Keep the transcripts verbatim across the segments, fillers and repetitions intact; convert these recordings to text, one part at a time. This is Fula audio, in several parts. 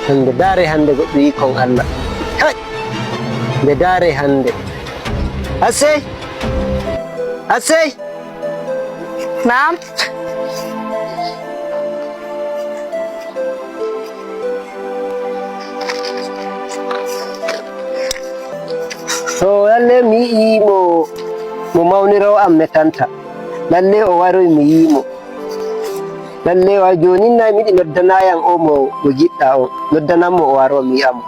Hande daare hande goɗɗo yii kon Allah. Hey! Nde daare hande. Asey! Asey! Naam. To lalle mi yi'i mo, mo mawniroowo am metanta. Lalle o waroy mi yi'i mo. Lalle wa jooni nay miɗi noddanaa yam o mo, mo jiɗɗaa on. Noddanan mo o waro mi yi'a mo.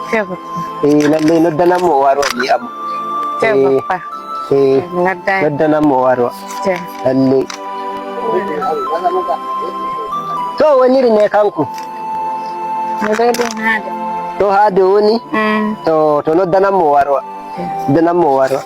Te bappa. Eh, lalle noddanan mo o waro mi yi'a mo. Te Eh, bappa. eh, Noddan. Noddanan mo o waro. Te. Lalle. To woniri ne kanko? Mo ɗo ɗo haade. To haade woni? Mm. To, to noddanan mo o waro. Te. Noddanan mo o waro.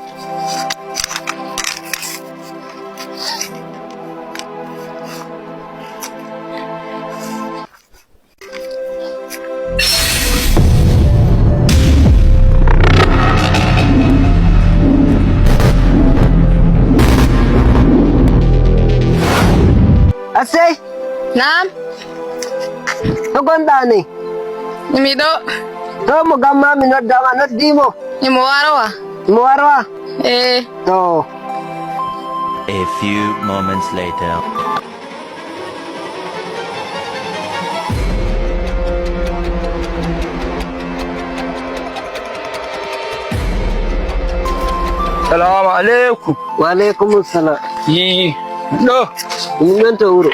Asey! Naam. To gonɗaa ni? Mi ɗo. To mo gamma mi nodda ma, noddi mo? Imo warowa. Imo warowa? Eh. To. A few moments later. Salamu aleykum. Wa aleykum salam. Yi, ɗo. Min ɗon to wuro.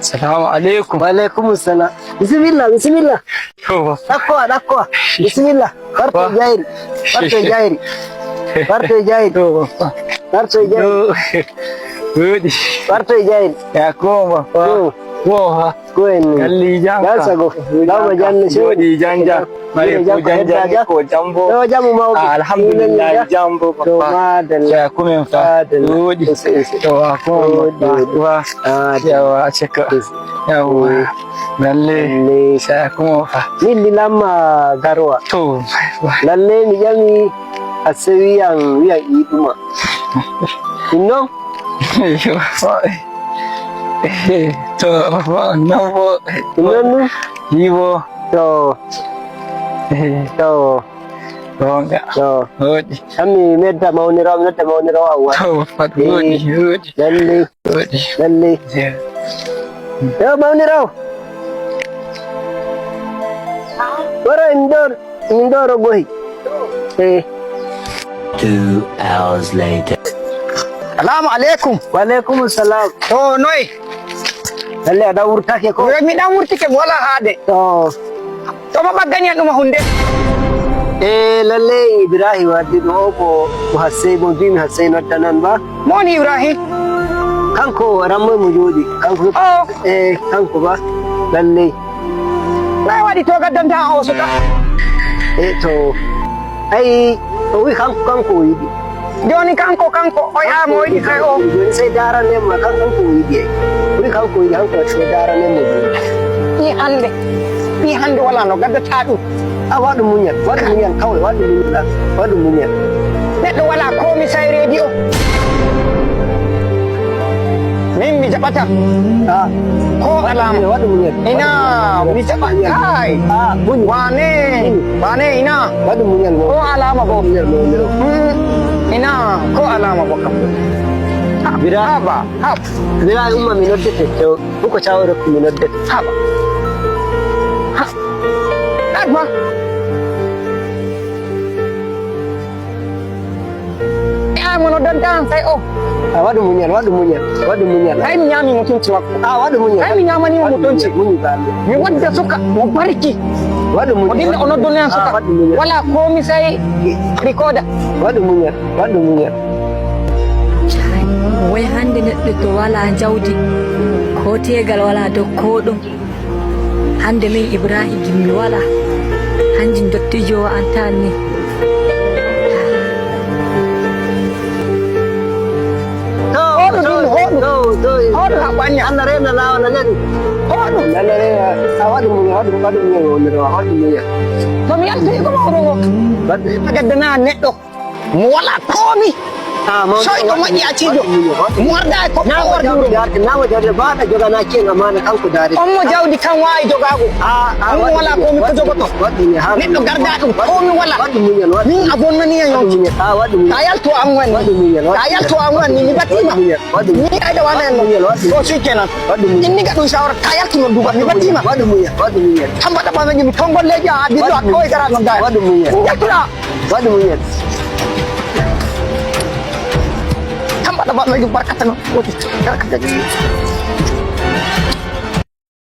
Salamu aleykum. Wa aleykum salam. Bisimilla, bisimilla. To, bappa. Ɗakkowa, ɗakkowa. Bisimilla. Warto Wa- jayri. Warto jayri. Warto jayri. To, bappa. Warto jayri. To. Woɗi. Warto jayri. Ya ko, bappa. To. Ko ha? Ko en ni. Kalli jam Jam ka. Sago. Lawma jam ka. Janne sew. Woɗi jam jam. Mare Jam ko jam jam hedda jam. Ko jambo. Yo, jamu mawɓe. Ah, alhamdulillah, Minen ni jambo, to, bappa. Madalla. Ya kumen fa. Madalla. Woɗi. Ese, ese. To, wa ko Woɗi, bappa. Woɗi. Wa. Ah, Yawa, ceka. Ese. Yawa. Woɗi. Lalle. Lalle. Sa kuma fa. Min lilamma garowa. To, wa. Lalle mi ƴami a sewi yan wiyan iɗuma. Ɗum non? Yo, wa. To, wa, non bo. Ɗum non nun? Yiwo. To. Eh. To. Gonga. To. Woɗi. An mi medda mawniraawo, mi nodda mawniraawo Awwal. To, bappa, Eh, woɗi, woɗi. Lalle. Woɗi. Lalle. Je. Yo, mawniraawo. Wara en ɗo, en ɗo rogohi. Eh. Two hours later. Salamu aleykum. Wa aleykum salam. To, noy? Lalle, a ɗan wurtake ko? Yo, mi ɗan wurtike, mi wala haade. To. To mo ɓaggani an ɗuma hunde? E, lalle, Ibrahim waddi ɗo o ko, ko Hassey, mo mbimi Hassey noddanan ba? Mo woni Ibrahim? Kanko, rammoy mo jooɗi. Kanko, Oh. E, kanko ba? Lalle. Noy waɗi to gaddanta o suka? E, to. Ay, o wi kanko, kanko o yiɗi. Jooni kanko, kanko, o yaa mo o yiɗi kay o. Jooni sey daarane ma, kan-, kanko o yiɗi ay. O wi kanko o yiɗi, kanko sey daarane mo jooni. Ɓii hannde, ɓii hannde walaa no gaddata ɗum. A waɗu muñal, waɗu muñal kawai, waɗu muñal, waɗu muñal. Neɗɗo walaa ko mi sayreeji o. Min mi jaɓata. Ah. Ko alama. Waɗu muñal. Ina, mi jaɓa. Kai. Ah, muñ. Wane, muñ. Wane ina. Waɗu muñal mo. Ko alama bo. Muñal mo, muñal. Mm, ina, ko alama bo kam. Ha, Bira. Haba, haba. Bira umma mi noddete. To, buko cawo rokku mi noddete. Haba. Ha. Haba. E, a mo noddanta an kay o. A waɗu muñal, waɗu muñal, waɗu muñal. Ay mi ñaami mutunci makko. A waɗu muñal. Ay mi ñaamani mo mutunci. Muñal, muñal, muñal. Mi wadda suka, mo barki. Waɗu muñal. O dilla o noddone an suka. A waɗu muñal. Wala komi sey rikoda. Waɗu muñal, waɗu muñal. Woy hannde neɗɗo to wala jawdi, ko teegal wala dow ko ɗum. Hannde min Ibrahim mi walaa, hanjum dottijo o antaan ni. To, hoɗo to, ɗum, hoɗo. To, to, hoɗo haɓanya. Allah reena laawol a nani. Hoɗo. Allah reena, a waɗu muñal, waɗu, waɗu muñal, waɗu muñal. To mi yalti ko mawɗo o. Waɗu. Gaddana neɗɗo. Mo wala komi. Soy ko moƴƴi acciijo. Mo arda e ko na wardi wuro. Darde na mo jawde baɗa jogana cen amana kanko dare. On mo jawdi kan waawi jogaago. On mo wala ko mi ko jogoto. Neɗɗo garda ɗum ko mi wala. Min a bonnani en yonki. Ta yalto an wani. Ta yalto an wani mi battima. Ni ayda wala en. Ko suy kenan. Inni ga ɗum shawara ta yalto non duba mi battima. Tamba da ba mi tongol leja a dillo a kawai gara non da. Jaltura. Waɗu muñal. Tamba da ba mi barkata non. Barkata.